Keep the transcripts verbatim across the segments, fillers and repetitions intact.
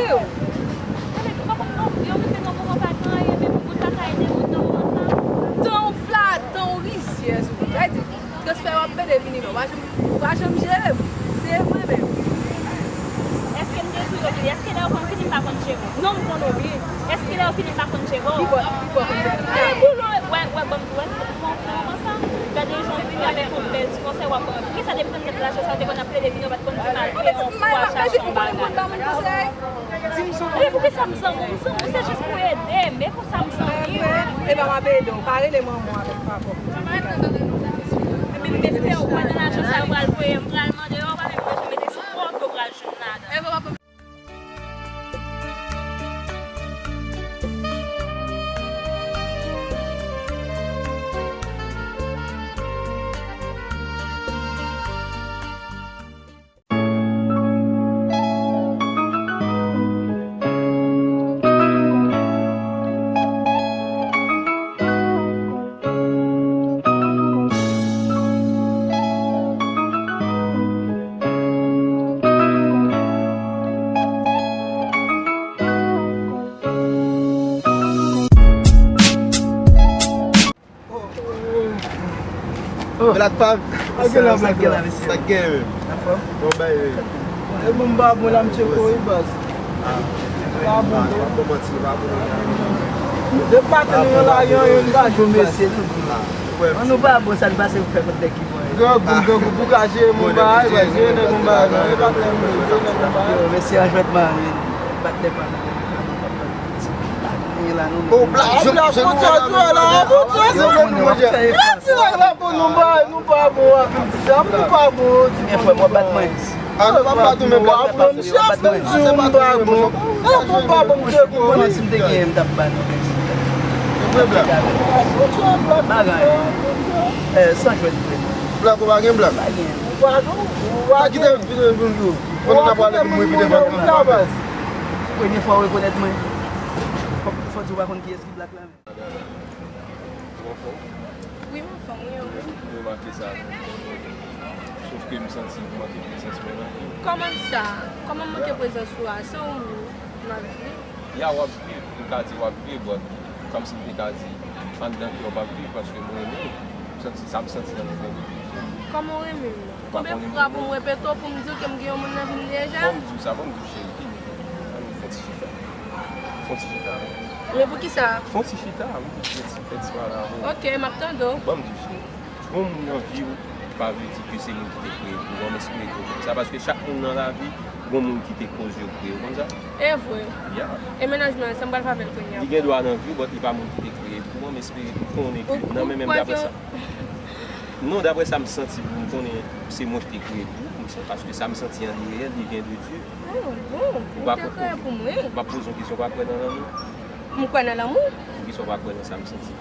Yo. Sa vle di, ou pa konn, yo rive nan moman pa gen anyen, men pou moun pa ka ede moun nan moman sa. Tan w fla, tan w rizyèz, ou. Sa vle di, transfè w ap pede vini la, ou pa janm, ou pa janm jere m. Se vre menm. Èske m te di w yo byen? Èske lè yo konn fini m pa konn jere w? Non, m konnen w byen. Èske lè yo fini m pa konn jere w? Ki bò, ki bò konn jere m? Wè, wè, ban m di w, wè, nan moman sa, gade jan w vini avèk yon bèl ti konsèy w ap ban m. Poukisa depi nan tèt lajan sa, w te konn ap plede vini, w pa t konn di m al peye yon bwa chache yon bagay? Di m sou. E poukisa m zanmi w? M zanmi w se jis pou ede m. E konsa m zanmi w. Epa, m ap ede w. Pa rele manman w avèk papa w. Epi m espere w pran nan lajan sa yo pral voye m, pral mande yo, w pa menm bezwen mete sou kont yo pral jwenn ladan. Black Pam. Sa k gen la, mesye? Sa k gen menm? Anfòm? Bon bay, wi. E bon, m pa bon la, m tcheke wi, baz. Pa bon, non. Pa bon, manti, pa bon. De maten nou yon la, yon, yon pa jwenn mesye, nou. An nou pa bon, sa n pase pou fè kont nèg ki bon. Grangou, grangou, pou ka jere moun bagay, jere nèg moun bagay, non. E pa tèm, jere nèg moun bagay. Yo, mesye, an jwèt mari, bat nèg pa nan. Ou Black, jwenn, jwenn nou la, nou manje. Ti nèg la pou nou bay, nou pa bon, w ap vin di sa, nou pa bon, ti nèg la pou nou bay. A, nou pa bat mwen. W ap pran m chèf, m di w m pa bon. A, bon, pa bon, m te bon. Mwen, si m te genyen, m t ap ba nou. Vre Black. Bagay. Eh, san jwèt vre. Black, ou pa gen Black? Pa gen. Ou pa gen, ou pa gen. Sa ki te vin vin jou. Konnen n ap pale pou mwen, pi devan. Premye fwa w rekonèt mwen. Fò, fò di w pa konn kiyès ki Black la. Ou anfòm? Wi, m anfòm, wi, wi. M remake sa. Sof ke m santi m manke prezans mwen nan vi m. Kòman sa? Kòman m manke prezans ou a? San ou, m ap viv? Ya, w ap viv. M ka di w ap viv, but kòmsi m te ka di anndan kè w p ap viv, paske m renmen w. M santi sa m santi nan men mwen. Kòman w renmen m? Konbyen fwa pou m repete w pou m di w ke m gen yon moun nan vi m deja? Ban m di w sa, ban m di w cheri, vini, vini. Ann fè ti chita. Fè ti chita. Men poukisa? Fè ti chita, wi, fè ti, fè ti pale avè w. Ok, m ap tande w. Ban m di w cheri. Gon moun nan vi w, pa vle di ke se moun ki te kreye pou ou, an m esplike w konsa, paske chak moun nan lavi, gon moun ki te koz yo kreye w, konn sa? E vre. Ya. E mennaj mwen, sa m pral fè avè l kounye a? Li gen dwa nan vi w, but li pa moun ki te kreye pou ou, an m esplike, m konnen ke nan men menm daprè sa. Non, daprè sa m santi pou m konnen se mwen ki te kreye pou ou, m sa, paske sa m santi an li reyèl, li vyen de Dye. Oh, bon, ou te kreye pou mwen. M ap poze yon kesyon, ou pa kwè nan lanmou? M kwè nan lanmou. Poukisa ou pa kwè nan sa m santi?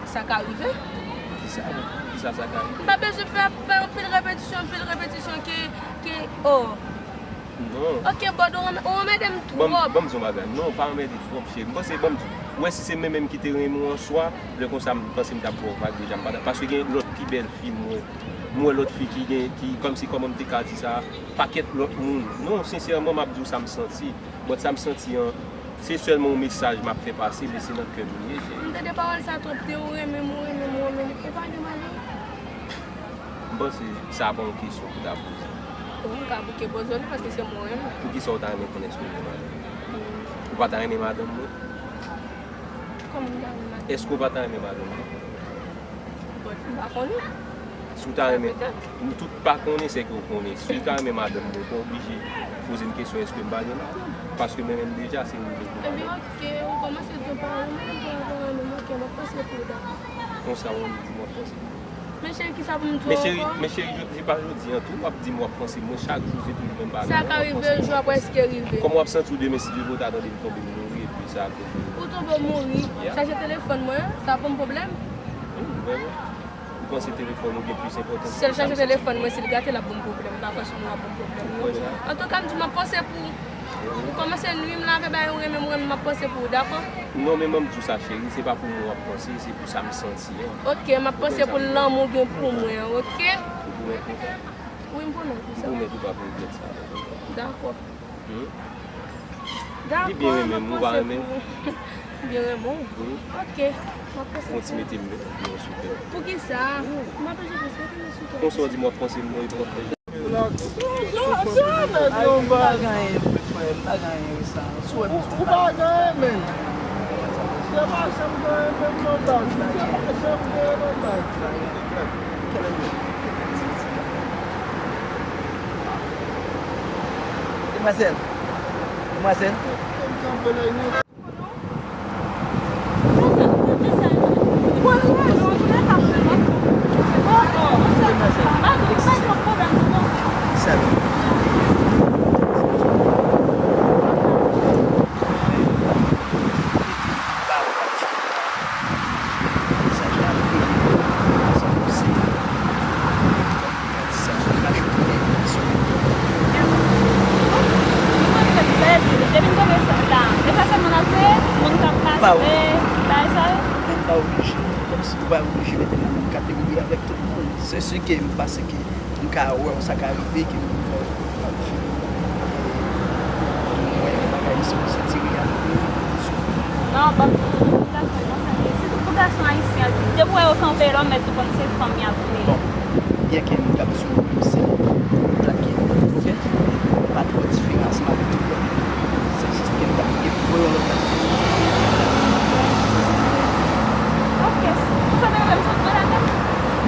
Sa ka rive. Poukisa, poukisa sa ka rive? M pa bezwen fè, fè anpil repetisyon, anpil repetisyon ke, ke, oh. Non. Ok, but ou anm-, ou anmède m twòp. Ban m, ban m di yon bagay. Non, ou pa anmède twòp, cheri. M panse, ban m di, ou wè si se mwen menm ki te renmen w an swa, lè konsa m panse m t ap ba w vag deja, m pa t ap, paske gen lòt pi bèl fi m wè. M wè lòt fi ki gen, ki, kòmsi, kòman m te ka di sa, pakèt lòt moun. Non, sensèman, m ap di w sa m santi. But sa m santi an, se sèlman yon mesaj m ap fè pase, men se nan kè m li ye, cheri. M tande pawòl sa twòp, te ou renmen m, ou renmen m, ou renmen m. Ou pa gen madanm? M panse sa pa yon kesyon pou ta poze. Bon, m ka bouke poze w li paske se mwen w renmen. Poukisa w ta renmen konnen èske w gen madanm? Hmm. Ou pa ta renmen madanm mwen? Kòman m ta renmen madanm? Èske w pa ta renmen madanm mwen? Bon, m pa konnen. Si w ta renmen, nou tout pa konnen, sèke w konnen. Si w ta renmen madanm mwen, ou pa oblije poze m kesyon èske m pa gen madanm. Paske mwen menm deja, se ou m te gen. Ebyen, ok, ou kòmanse di w pa renmen m, ou pa renmen m, ok, m ap panse pou ou, dakò. Konsa, w annik di m w ap panse pou mwen. Men cheri, kisa pou m di w ankò? Men cheri, men cheri, jodi, se pa jodi an tou, w ap di m w ap panse mwen chak jou, se toujou menm bagay la, w ap panse mwen, w ap panse mwen. Sa ka rive, jou ap prèske rive. Kòman w ap santi w demen si Dye vle w ta tande m tonbe m mouri, epi sa ap vin. Ou tonbe w mouri? Yeah. Chaje telefòn mwen, sa pou m pwoblèm? Wi, vrèman. Ou panse telefòn ou gen plis enpòtans ke sa m santi? Si l chaje telefòn mwen, si l gate l ap ban m pwoblèm. M pa kwè sou mwen w ap ban m pwoblèm, non. Ou kwè sa? Antouka, m di m ap panse pou ou. Ou kòmanse nwi m la avè bagay ou renmen m, ou renmen m, m ap panse pou ou, dakò? Non, men ban m di w sa, cheri, se pa pou mwen w ap panse, se pou sa m santi an. Ok, m ap panse pou lanmou w gen pou mwen an, ok? Ou pwomèt m sa? Wi, m pwomèt ou sa. M pwomèt ou p ap regrèt sa. Dakò. Hmm? Li byen renmen m, ou pa renmen? Byen renmen w? Wi. Ok. M ap panse. Fon ti mete m, mete m sou kè. Poukisa? M ap panse plis mete m sou kè. Konsa w di m w ap panse m, mwen, e pa w ap fè. Ou pa gen anyen, frè, m pa gen anyen, sa. Ou pa gen anyen, men. Se pa sa m gen anyen, men, non, baz. Se pa sa m gen anyen, non, baz. Demwazèl. Demwazèl. Depi m tonbe sa la, e pa sèlman nan vre, moun k ap pase, bagay sa yo. Ou pa oblije, kòmsi ou pa oblije mete m nan menm kategori avèk tout moun. Se si ke m panse ke m ka wè w, sa ka rive ke m wè yon bagay sipoze tire a. Non, ban m, pou gason konsa, se pou gason ayisyen, depi w wè yo kanpe la, w mèt konn se fanm y ap vle. Bon, byen ke nou t ap sou menm sèn, plake, ok? Pa twò diferans, m ap di w. Se jis ke m t ap voye yon lòt bagay. Ok, ou fè nan menm zòn mwen la menm?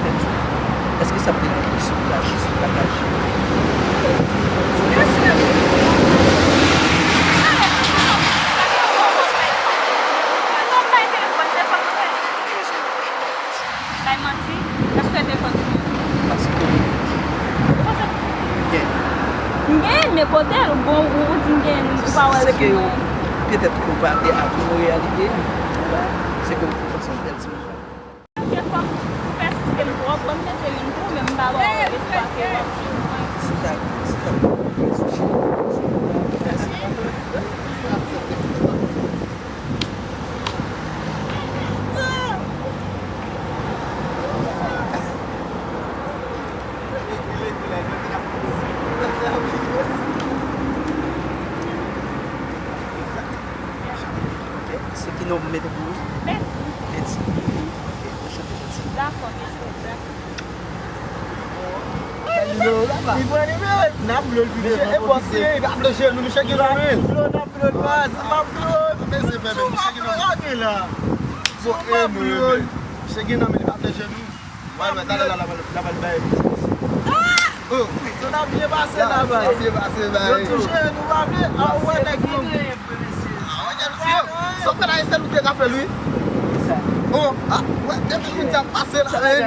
Menm zòn. Èske sa ap deranje w si m ta jis pataje? Byen si. Non, bay telefòn, telefòn mwen. Bay manti? Èske w te fon di manti? Paske ou gen. M gen, men kote l? Bon, ou, ou di m gen, ou pa wè sou mwen. Se ke petèt ou pa vle admire reyalite a. Se ke ou panse yon bèl timoun. Kèk fwa m pèsiste m twòp, ban m mete youn pou ou, men m pa ba w espwa ke w ap jwenn mwen. Se sa, se sa. Ok, se ki non pou mete pou ou? Betty. Betty. Ok, anchante, Betty. Dakò, mesye, dakò. Li pran nimewo l. N ap blow l pi devan. Misye e pòs li ye, li pa vle jwenn nou, misye gen nan men l. Blow, n ap blow l, baz, n ap blow l. Mesye, men, men, misye gen nan men l. Bon, e nou, men, misye gen nan men l, li pa vle jwenn nou. Mwen, mwen, talè la, la, la, la, la, bay. Oh, sa ta byen pase la, bay. Sa byen pase, bay. Yo touche, nou pa vle, a, ou wè nèg yo. Ah, wè, nèg yo. Sa fè la, e sèl ou te ka fè l, wi. Oh, ah, wè, depi moun sa pase la, hein.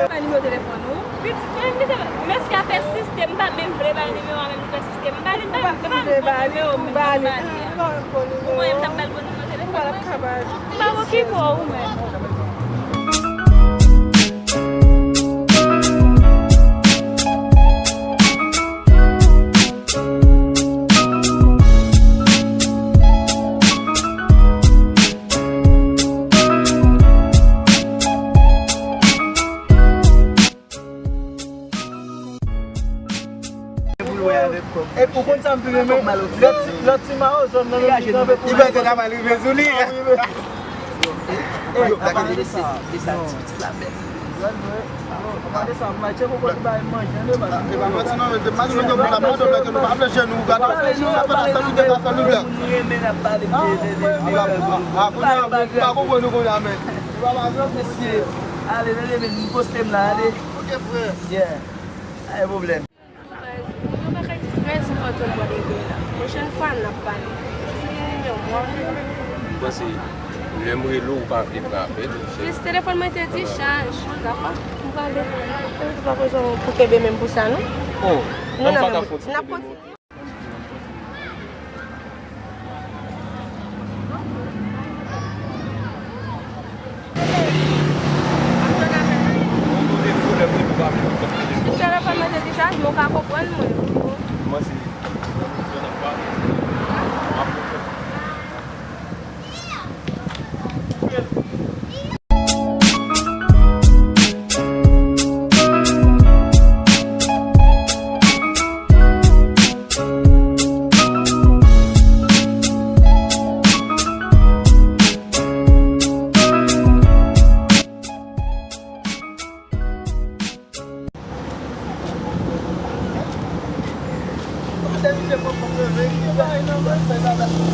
Bay nimewo telefòn ou. Pitit, men, men, men, mesye a pèsiste, m pa menm vle bay nimewo a, men li pèsiste. M ba li, m ba li, m ba li, m ba li. Ou konnen m t ap ba l bon nimewo telefòn mwen. M pa okipe w, ou menm. Epi ou konn sa m pi renmen? Lè ti, lè ti mawo zòn nan menm li kanpe pou li. Li panse sa pral rive sou li. Yo, pa gade sa. Gade sa, m a tcheke ou konn bay manje, de baz. E pa manti non, men te manje nou gen moun la, manje nou gen nou pa vle jwenn ou, gade. Sa fè la, sa nou gen, sa fè nou blak. Ah, kounye a, m pa konprann nou kounye a, men. Mesye, ale, mezanmi, m poste m la, ale. Ok, frè. Yeah. Pa gen pwoblèm. Mèsi pou tout bon ide la. Pwochèn fwa, n ap pale. Si gen nimewo w, w ap rele m. M panse, lè m rele w, ou pa vle pran apèl. Plis telefòn mwen te di chaj. Dakò. M prale. M pa bezwen pou kenbe menm pou sa, non. Oh, nou nan menm wout. N ap kontinye. Telefòn mwen te dechaje, men w ka konprann mwen. Te misye pran fanm nan men, ki bay nan men, fè dada.